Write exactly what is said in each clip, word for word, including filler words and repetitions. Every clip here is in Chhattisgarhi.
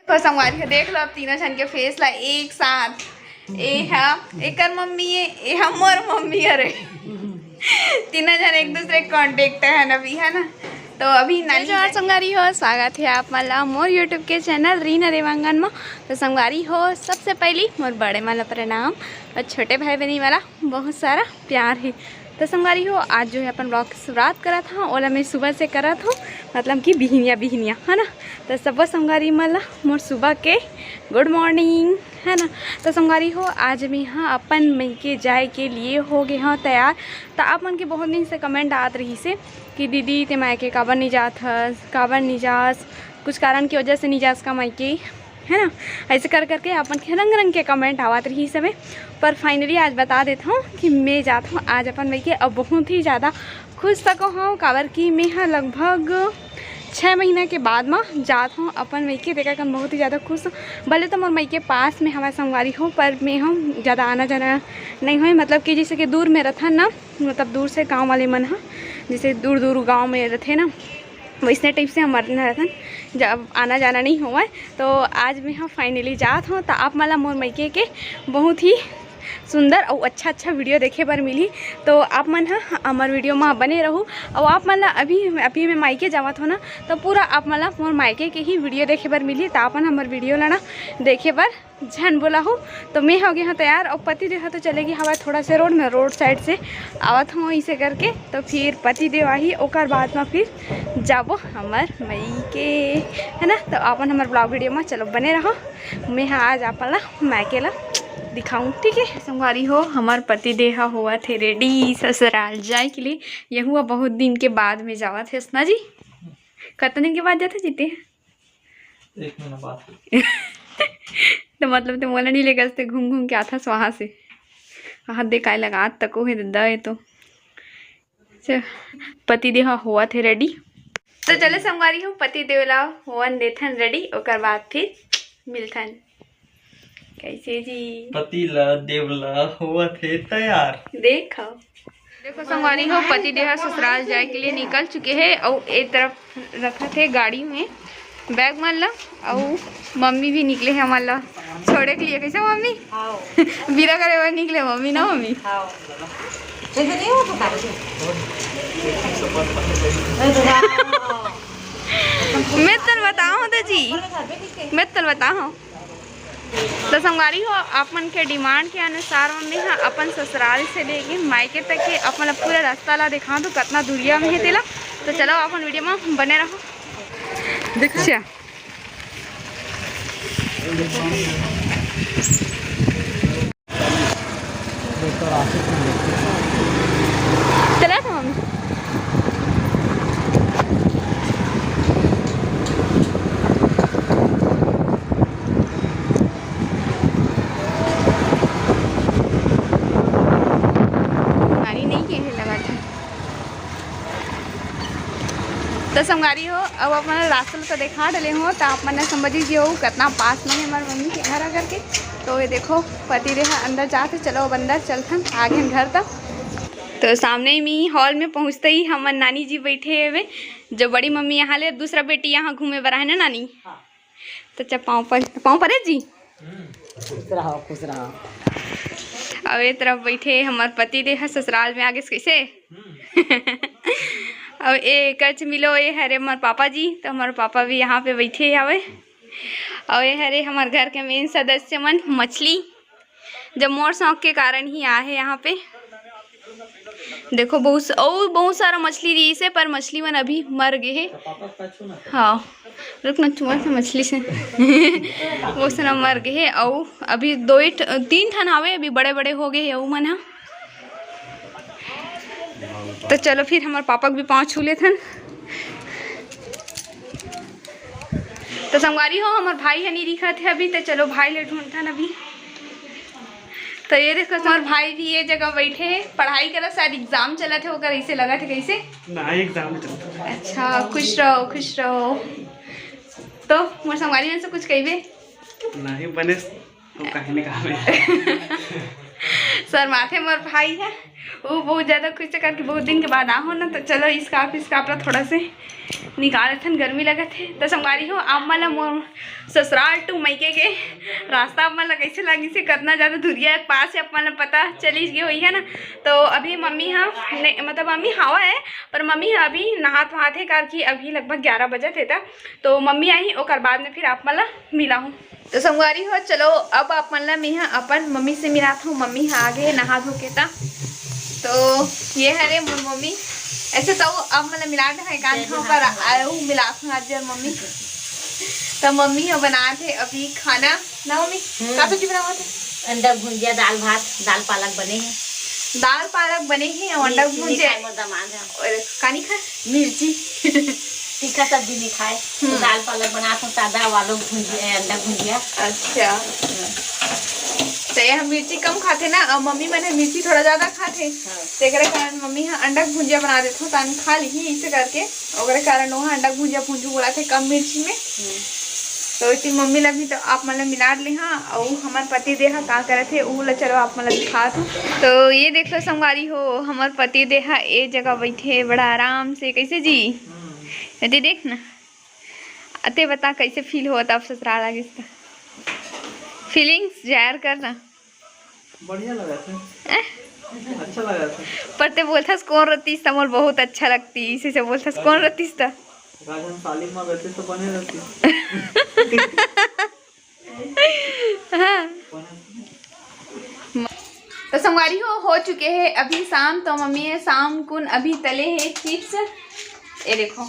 तो संगवारी हो, देख लो अब तीनों झन के फेस ला एक साथ। ए हा एकर मम्मी ए, ए हा मोर मम्मी। अरे तीनों झन एक दूसरे के कॉन्टेक्ट है ना अभी, है ना? तो अभी नानी जोहार संगवारी हो, स्वागत है आप मन ला मोर YouTube के चैनल रीना देवांगन म। तो संगवारी हो, सबसे पहली मोर बड़े मन ला प्रणाम और छोटे भाई बहनी वाला बहुत सारा प्यार है। तो संगवारी हो, आज जो है अपन ब्लॉग की शुरुआत करत हूँ, ओला मैं सुबह से करत हूँ, मतलब कि बिहनिया बिहनिया, है ना? तो सबो संगवारी मन ला मोर सुबह के गुड मॉर्निंग, है ना? तो संगवारी हो, आज मैं हाँ अपन मइके जाए के लिए हो गए हाँ तैयार। तो आप मन के बहुत दिन से कमेंट आत रही से कि दीदी ते मायके काबर नहीं जात हस, काबर नहीं जास, कुछ कारण की वजह से नहीं जास का मायके, है ना? ऐसे कर करके आप मन के रंग रंग के कमेंट आवत रही समय, पर फाइनली आज बता देता हूँ कि मैं जात हूँ आज अपन मइके। अब बहुत ही ज़्यादा खुश सको हूँ, काबर कि मैं हाँ लगभग छः महीना के बाद म जात हूँ अपन मइके। देखा कन बहुत ही ज़्यादा खुश हूँ। भले तो मोर मइके पास में हमारे संगवारी हो, पर मैं हम ज़्यादा आना जाना नहीं होए, मतलब कि जैसे कि दूर में रहथन ना, मतलब दूर से गाँव वाले मन ह, जैसे दूर दूर गाँव में रहथे ना, वैसने टाइप से हमर न रहथन, जब आना जाना नहीं होवय। तो आज मैं ह फाइनली जात हूँ, तो आप मन ला मोर मइके के बहुत ही सुंदर अउ अच्छा अच्छा वीडियो देखे बर मिली। तो आप मन ह हमर वीडियो में बने रहू। और आप मन ला अभी अभी मैं मायके जावत हो ना, तो पूरा आप मन ला मोर मायके के ही वीडियो देखे बर मिली। तो आप मन हमर वीडियो ला ना देखे बर झन बोला हो। तो मैं हो गए हाँ तैयार और पति देव ह तो चले गए हवा थोड़ा से रोड में, रोड साइड से आवत हूँ इसे करके। तो फिर पति देव आही, ओकर बाद में फिर जाबो हमर मइके, है ना? तो अपन हमर ब्लॉग वीडियो में चलो बने रहो। मैं हाँ आज आप ला मायके ला दिखाऊँ, ठीक है संगवारी हो? हमर पति देव ह होवत हे रेडी ससुराल जाए के लिए। यहुआ बहुत दिन के बाद में जावत हे ना जी। कतना दिन के बाद जाथे जीते? एक महीना बाद। तो मतलब ते मोला नहीं लेकर ते घूम घूम के आथस वहाँ से। हाथ दे काय लगात तको हे ददा ये तो। अच्छा, पति देव ह होवत हे रेडी। तो चले संगवारी हो, पति देव ला होवन देथन रेडी, ओकर बाद फिर मिलथन। कैसे जी? पति ला देव ला होवत हे तैयार। देखो, देखो संगवारी हो, पति देव ह ससुराल जाए के लिए निकल चुके हे। अउ ए तरफ रखत हे गाड़ी में बैग मन ला, अउ मम्मी भी निकले हे हमन ला छोड़े के लिए। कैसे मम्मी? हाँ। बीरा करे बर निकले मम्मी ना मम्मी? हाँ। जैसे नहीं हो तो काट दे। मैं तन बताओ तो जी, मैं तन बताओ। तो संगवारी हो, आप मन के डिमांड के अनुसार मम्मी ह अपन ससुराल से लेके मायके तक के अपन पूरा रास्ता ला दिखा दो, कितना दूरिया में है तेला। तो चलो अपन वीडियो में बने रहो। देखो। अच्छा। चला था हम। गाड़ी नहीं के है लगा था। तो संगवारी हो, अब अपन रास्ता ल तो देखा डले हो, तो आप मन समझ ही गए हो कितना पास में है हमारे मम्मी के घर आकर के। तो ये देखो, पति देव ह अंदर जात हे। चलो अब अंदर चलथन, आगे घर तक। तो सामने में हॉल में पहुँचते ही हमर नानी जी बैठे हुए, जो बड़ी मम्मी यहाँ ले, दूसरा बेटी यहाँ घूमे बर आहे ना नानी। हाँ। तो अच्छा, पाँव पर, पाँव परे जी। खुश रहो, खुश रहो। अब ये तरफ बैठे हमर पति देव ह ससुराल में आगे कैसे। अब ए कच मिलो, ये हरे हमर पापा जी, तो हमर पापा भी यहाँ पे बैठे हवे। और ये हरे हमर घर के मेन सदस्य मन मछली, जब मोर शौक के कारण ही आए हे यहाँ पे। देखो बहुत स-, और बहुत सारा मछली रही से, पर मछली मन अभी मर गए हे। हाँ, रुक ना, छुआ से मछली से। वो से ना मर गए हे। और अभी दो ही ठ-, तीन ठन हवे, अभी बड़े बड़े हो गए हे वो मन ह। तो चलो फिर हमर पापा के भी पाँव छू लेथन। तो संगवारी हो, हमर भाई ह नहीं दिखत हे अभी, तो चलो भाई ले ढूंढथन अभी। तो ये देखो, हमर भाई भी ये जगह बैठे हे, पढ़ाई करत, शायद एग्जाम चलत हे ओकर, ऐसे लगत हे। कैसे? ना, एग्जाम चलत हे। अच्छा, खुश रहो, खुश रहो। तो मोर संगवारी मन से कुछ कहिबे? नहीं, बने तो कहीं नहीं कहा। शर्माथे मोर भाई ह, वो बहुत ज्यादा खुश हे करके बहुत दिन के बाद आहो ना, तो चलो इसका आप, इसका आप थोड़ा से निकालत हन, गर्मी लगत हे। तो संगवारी हो, आप मन ला मोर ससुराल to मइके के रास्ता आप मन ला कइसे लागिस हे, कतना ज्यादा दूरिया हे, पास हे, आप मन ला पता चलिस गे होही, है ना। तो अभी मम्मी हा नहीं, मतलब मम्मी हवा है, पर मम्मी हा अभी नहात वहात हे, काबर कि अभी लगभग ग्यारह बजत हे। त तो मम्मी आही, ओकर बाद में फिर आप मन ला मिलाहूँ। तो संगवारी हो, चलो अब आप मन ला मेहा अपन मम्मी से मिलात हूँ। मम्मी हा आगे हे नहा धो के। ता तो ये हरे मोर मम्मी। ऐसे तो आप मन ला मिला दे है कान जय खो जोहार। पर आऊ मिलात हूँ आज जर मम्मी। तो मम्मी हा बनात हे अभी खाना ना मम्मी? हम्म। का सब्जी बनावत हे? अंडा भुंजिया, दाल भात, दाल पालक बने हे। दाल पालक बने हे और अंडा मिर्ची नहीं भुंजिया। खाए मोर दामाद हा। और का नहीं खाए? मिर्ची। तीखा सब्जी नहीं खाए, तो हम्म। दाल पालक बनात हूँ, सादा वालो भुंजिया, अंडा भुंजिया। अच्छा। तो ये हम मिर्ची कम खाथे ना, और मम्मी मन ह मिर्ची थोड़ा ज्यादा खाथे। हाँ। तेकरे कारण मम्मी ह अंडा के भुंजिया बना देथव, तान खा लिही इसे करके। ओकरे कारण ओहा अंडा के भुंजिया भुंजू बोलाथे कम मिर्ची में। हम्म। तो इसी मम्मी ला भी तो आप मन ला मिला ले हाँ, अउ हमर पति देह ह का करत हे, ऊ ला चलो आप मन ला दिखात हूँ। तो ये देख लो संगवारी हो, हमर पति देह ह ए जगह बैठे बड़ा आराम से। कैसे जी? एती देख ना, अते बता कैसे फील होत अब ससुराल आ गिस त? फीलिंग्स जाहिर कर ना। बढ़िया लगा था। अच्छा लगा था। पर ते बोलथस कौन रतिस त मोर बहुत अच्छा लगती, इसी से बोलथस कौन रतिस त। राजन सालिम में रहते तो बने रहती। हाँ। तो संगवारी हो, हो चुके हे अभी शाम। तो मम्मी हे शाम कुन अभी तले हे चिप्स। ये देखो,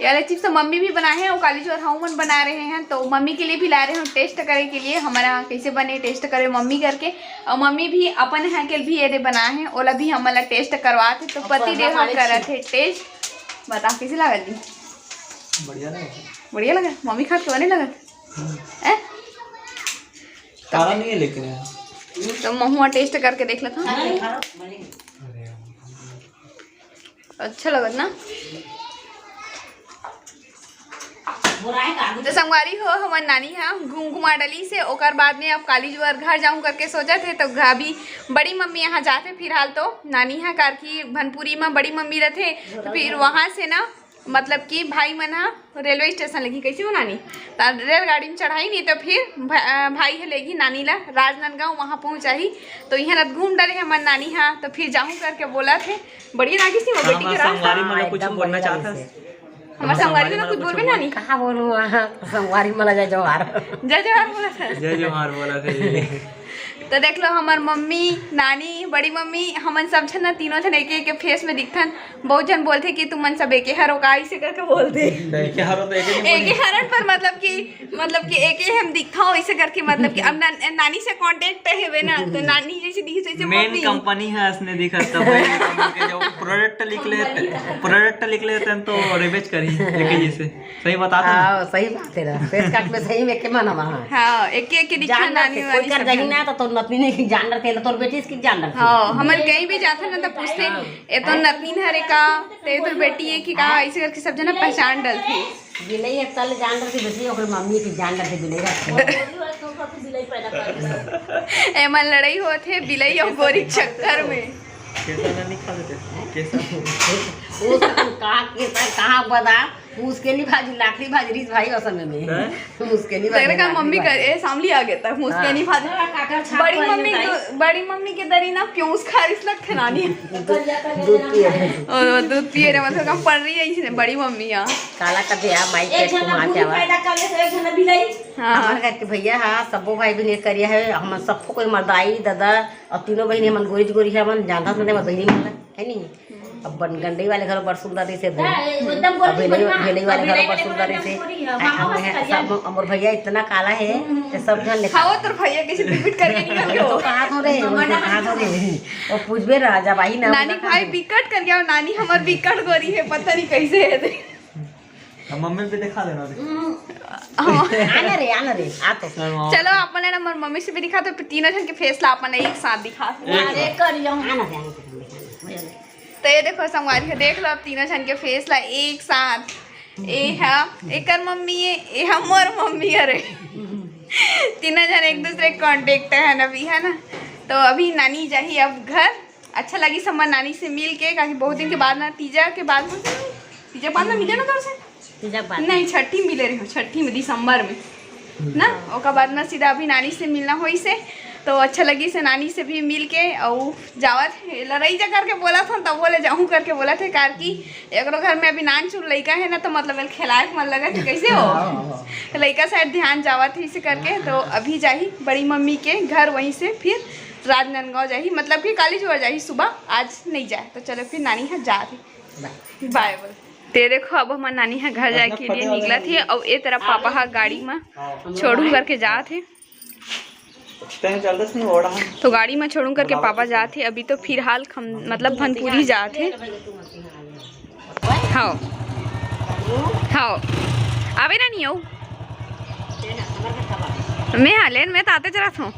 ये वाले चिप्स तो मम्मी भी बनाए हैं और काली जो हूँ मन बना रहे हैं, तो मम्मी के लिए भी ला रहे हूँ टेस्ट करे के लिए, हमारा कैसे बने टेस्ट करे मम्मी करके। और मम्मी भी अपन यहाँ के भी ये दे बनाए हैं, ओला भी हमन ला टेस्ट करवात हे। तो पति देव करत हे टेस्ट। बता कैसे लागत दी? बढ़िया लगा। बढ़िया लगा? मम्मी खात के बने लगत? हम्म। हैं? काला नहीं है लेकिन यार। तो महुआ टेस्ट करके देख लेता हूँ। अरे यार। अच्छा लगत ना? तो संगवारी हो, हमर नानी हा घूम घुमा डली से, ओकर बाद में अब काली जुआर घर जाऊं करके सोचत हे। तो अभी बड़ी मम्मी यहाँ जाथे फिलहाल, तो नानी हा कारकी भनपुरी में बड़ी मम्मी रहथे, तो फिर वहाँ से ना मतलब कि भाई मन ह रेलवे स्टेशन लेगी, कैसे हो नानी? त रेलगाड़ी में चढ़ाई नहीं तो फिर भ-, अ, भाई ह लेगी नानी ला राजनांदगांव, वहाँ पहुँचाही। तो यहाँ रात घूम डरे हमर नानी हा, तो फिर जाहूँ करके बोला थे। बढ़िया लागिस नहीं वो बेटी के रास्ता? संगवारी मन ला कुछ एकदम बोलना चाहत हस? हमारे संगवारी मन ला कुछ बोलबे नानी? कहाँ बोलूँ वहाँ? संगवारी मन ला जय जोहार। जय जोहार बोला था। जय जोहार बोला था जी। तो देख लो, हमर मम्मी, नानी, बड़ी मम्मी, हमन सब झन ना तीनों झन एके एके फेस में दिखथन। बहुत झन बोलथे कि तुमन सब एके हरो का, इसे करके बोलथे। तो एके हरो तो एके नहीं एके बोली। हरन पर मतलब कि, मतलब कि एके हम दिखथव इसे करके, मतलब कि अब ना, नानी से कॉन्टेक्ट हेवे ना, तो नानी जैसे दिखी तैसे मेन मम्मी। कंपनी है असने दिखत, तब वही कंपनी के जो प्रोडक्ट लिख लेते, प्रोडक्ट लिख लेते हैं तो रिवेज करी एके जैसे। सही बता दो ना। हाँ, सही बात है ना। फेस कट में सही में के मन हवा, हाँ। हाँ, एके एके दिखा जान नानी रखे, कोई वाली कर सब जही जन। ना तो तोर नतनी नहीं जान रखे, तोर बेटी इसकी जान रखे। हाँ, हमन कहीं भी जाथन ना तो पूछथे, हाँ। "ए तोर नतनी हरे का, ते तोर बेटी है कि का?" हाँ। ऐसे करके सब जना पहचान डलथे। बिलई है तल जान रखे बेटी, ओकर मम्मी की जान रखे बिलई रखे। ए मन लड़ाई होत हे बिलई और गोरी के चक्कर में। केसर नहीं खा लेते? केसर। वो सब कहाँ, केसर कहाँ बदाम? मुस्केनी भाजी, लाखड़ी भाजी, रीस भाई ओ समय में। हैं? मुस्केनी भाजी, तेरे का लाखड़ी मम्मी का, भाजी। ए, सामली आ गया था, मुस्केनी हाँ। भाजी। थोड़ा काकर छाप बड़ी वाली मम्मी बताई। दो-, बड़ी मम्मी के दरी ना प्यूस खारिस लगथे नानी। दूध पिए। ओ, दूध पिए रे, मतलब, कम पड़ रही है इसने, बड़ी मम्मी, हाँ। काला का दे, आ, माई एक पेट जना कुमार भूत के आवा। पैदा कर ले, तो एक जना बिलाई। हाँ। हमारे घर के भैया, हाँ, सबो भाई बहन एक करिया है, हम सबको कोई मर्दाई, दादा, और तीनों बहन हमन गोरी गोरी है, हमन जानता नहीं, बहनी मतलब, है नहीं? अब बन-, गंडई वाले घर बड़ सुंदर रहिसे, हाँ, एकदम गोरी अब भेलई, बढ़िया। भेलई वाले घर बड़ सुंदर रहिसे। एकदम गोरी है। आ, मामा हम बस है, करिया। सब, हमर भैया इतना काला है, हम्म। कि सब झन ले खाओ, तोर भैया कैसे बिकट करिया निकल गयो। तो कहा थो रे, वो तो कहा थो रे। वो पूछबे रहा, जब आई ना, नानी उनका भाई कहा बिकट करिया, नानी हमर बिकट गोरी है, पता नहीं कैसे है। हम मम्मी भी दिखा देना रे। हम्म। हाँ। आना रे, आना रे, आ तो। चलो, आप मन हमर मम्मी से भी दिखा दो, तीनों झन के फेस ला अपन एक साथ दिखा दो। एक अरे, साथ। करिया। आना रे, आना रे, आना रे। तो ये देखो संगवारी हो, देख लो अब तीनों झन के फेस ला एक साथ। ए हा एकर मम्मी है, ए हा मोर मम्मी है रे। तीनों झन एक दूसरे के कॉन्टेक्ट है ना, अभी है ना। तो अभी नानी जाही अब घर। अच्छा लगी सब मन नानी से मिल के, काकि बहुत दिन के बाद ना, तीजा के बाद बोलते हैं। तीजा पान में मिले ना तोर से? तीजा पान। नहीं, छठी मिले रहे हो, छठी में, दिसंबर में ना। ओकर बाद में सीधा अभी नानी से मिलना होइस हे, तो अच्छा लगिस हे नानी से भी मिल के। अउ जावत हे, लड़ाई जा करके बोलत हन, तब बोले जाहूँ करके बोलत हे, कार कि एकरो घर में अभी नान चुर लइका हे ना, तो मतलब एल खेलाए के मन लगत हे, कैसे हो? लइका साइड ध्यान जावत हे इसे करके। तो अभी जाही बड़ी मम्मी के घर, वहीं से फिर राजनांदगांव जाही, मतलब कि काली जुवर जाही सुबह, आज नहीं जाए। तो चलो फिर नानी ह जात हे, बाय बोल। ते देखो, अब हमर नानी ह घर जाए के लिए निकलत हे, अउ ए तरफ पापा ह गाड़ी म छोड़ू करके जात हे। तो गाड़ी म छोड़ू करके पापा जात हे। अभी तो फिलहाल खम, मतलब भनपुरी जात हे। हाँ, हाँ, आवे ना नहीं हो। मैं हाँ लेन, मैं तो आते चला हूँ।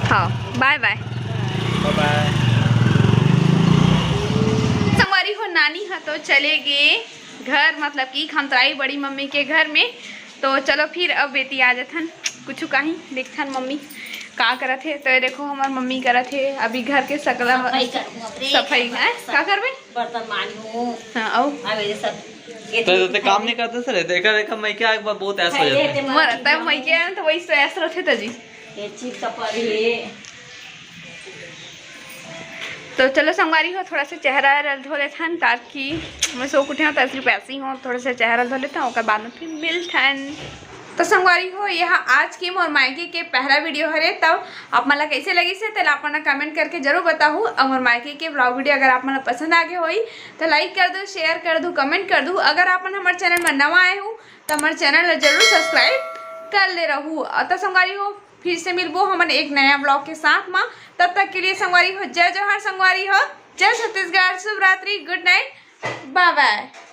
हाँ, बाय बाय। संगवारी हो, नानी ह तो चले गे घर, मतलब कि खमतराई बड़ी मम्मी के घर में। तो चलो फिर अब बेटी आ जथन, कुछ कहीं देखथन मम्मी का करत हे। तो ये देखो हमर मम्मी करत हे अभी घर के सकला सफाई। हैं? का करबे? बर्तन मांजू। हाँ, अउ? तो, तो काम नहीं करते सर, देखा देखा मैं क्या एक बार बहुत ऐसा हो जाता है। मोर तब मैं क्या है तो वही तो ऐसा रहते था जी। ये चिप का पड़ी। तो चलो संगवारी हो, थोड़ा सा चेहरा धो लेथन, ताकि मैं सो उठे हूँ तो सिर्फ ऐसे ही हूँ। थोड़ा सा चेहरा धो लेथन, ओकर बाद में फिर मिलथन। तो संगवारी हो, यह आज के मोर मायके के पहला वीडियो हरे। तब आप मन ला कैसे लगिस हे, तेला आप मन comment करके जरूर बताहू। और मोर मायके के vlog video अगर आप मन ला पसंद आगे होई तो like कर दू, share कर दू, comment कर दू। अगर आप मन हमर channel में नवा आए हो तो हमर channel ला जरूर subscribe कर ले रहू। और तो संगवारी हो, फिर से मिलबो हमन एक नया vlog के साथ मा। तब तक के लिए संगवारी हो, जय जोहार संगवारी हो, जय छत्तीसगढ़, शुभ रात्रि, good night, bye bye।